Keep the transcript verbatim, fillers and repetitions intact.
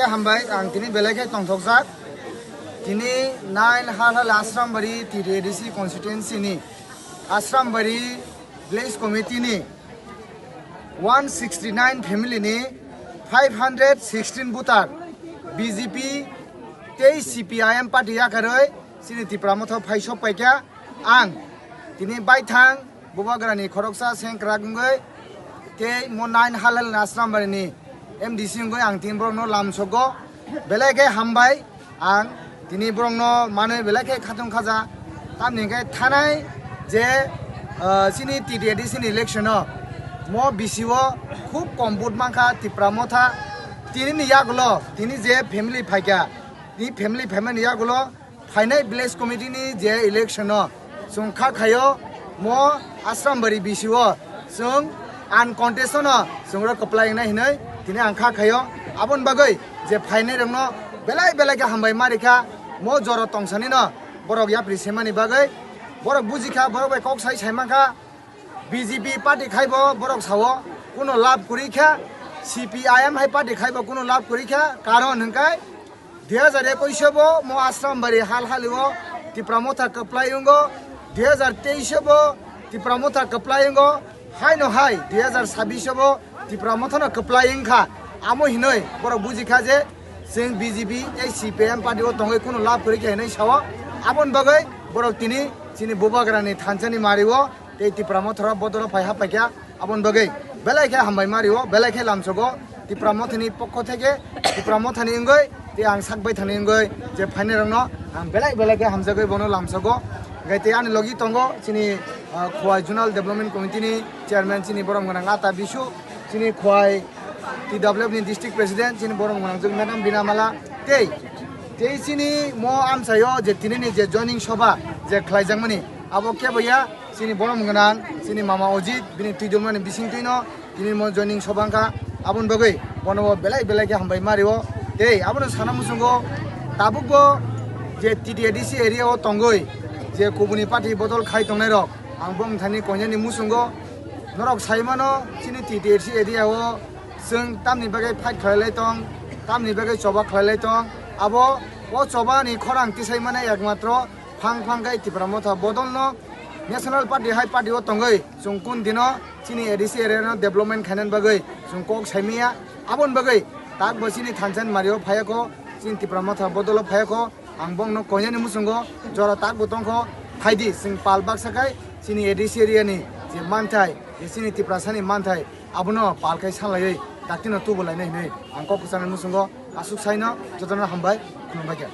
Hambai, ang tini belai khe tongthokjak. Tini nine Halhal Asrambari T T A D C constituency ni Asrambari village committee ni one sixty nine family ni five hundred sixteen voter B J P tei C P I M party yakarwi chini Tipra Motha phai sok paikha. Ang tini baithang Bubagrani khoroksa sengkrak wngwi tei mo nine Halhal Asrambari ni M D C wngwi ang tini borokno lamsogo. Belai khe hambai ang tini borokno manwi belai khe khatung khaja. Tamni hwnkhe thanai je, ah, chini T T A D C ni election o mo B C o khub kom vote mankha Tipra Motha. Tini ni yagulo tini je family phaikha, tini family phaimani yagulo phainai village committee ni je election o chwng kha khaio mo Asrambari B C o chwng uncontested no chwng rok kwplai wngnai hinwi tini ang kha khaio. Aboni bagwi je phainai rokno belai belai khe hambai ma rikha, mo jora tongsani no borok yapri semani bagwi. Borok bujikha, borok bai kok sai sai mankha. B J P party khaibo borok sao kuno lab kwrwi kha, C P I M hai party khaibo kuno lab kwrwi kha, karon hwnkhe dui hazar ekush bo mo Asrambari hal hali o Tipra Motha kwplai wngo, dui hazar teis bo Tipra Motha kwplai wngo, haino hai dui hazar sabbish bo Tipra Motha no kwplai wngkha. Amo hinoi borok bujikha je chwng B J P tei C P I M party o tongwi kuno lab kwrwi kha hinoi sao. Aboni bagwi borok tini chini Bubagrani thansa ni mari o tei Tipra Motha rok bodol o phai ha paikha. Aboni bagwi belai khe hambai ma rio, belai khe lamsogo Tipra Mothani pokho theke, Tipra Mothani wngwi tei ang sak baithani wngwi je phainai rokno ang belai belai khe hamjagwi bono lamsogo. Hwnkhe tei ani logi tongo chini, ah, Khowai Zonal Development Committee ni chairman chini borom gwnang Ata Bisu, chini Khowai T W F ni district president chini borom gwnang jwk madam Binamala tei, tei chini mo amchaio je tinini je joining soba je khlaijakmani abo kebo ya, chini borom gwnang, chini mama Ojit, bini twidulmani bising twino, tini mo joining soba wngkha, aboni bagwi bono bo belai belai khe hambai ma rio. Tei abono sana muchungo tabukbo je T T A D C area o tongwi je kubuni party bodol khai tongnai rok, ang bong thani koinani muchungo norok sai mano chini T T A D C area o chwng tamni bagwi fight khlai lai tong, tamni bagwi choba khlai lai tong, abo o choba ni khorang tisai mane ekmatro phang phang khe Tipra Motha bodol no National Party hai party o tongwi chwng kun dino chini A D C area no development khainani bagwi chwng kok saimaya. Aboni bagwi tak bo chini thansa ni mari o phaiya kho, chini Tipra Motha bodol o phaiya kho. Ang bongno koinani muchungo jora tak bo tong kho, phaidi chwng pal baksa khai chini A D C area ni je manthai, je chini Tiprasa ni manthai abono pal khai sanlaiwi daktino tubu lainai hinwi ang kok kwchangni muchungo aswk saino jotono hambai khulumbai kha.